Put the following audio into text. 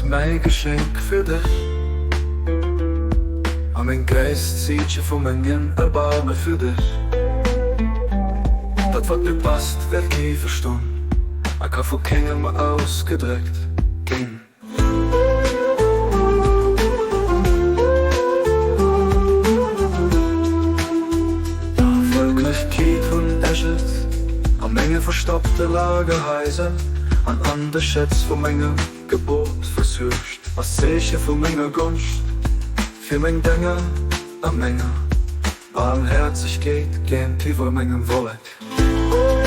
mäi Geschenk fir dech a meng gréisst Zeeche vu mengem Erbaarme fir dech. Dat wat du bass, wäert kee verston a ka vu kengem ausgedréckt ginn. D'Wierklechkeet vun Ägypt a menge verstoppte Lagerhaiser an an de Schätz vu mengem Gebot versuergt, ass d'Zeeche vu menger Gonscht fir meng Dénger a menger Barmhäerzegkeet géintiwwer mengem Vollek.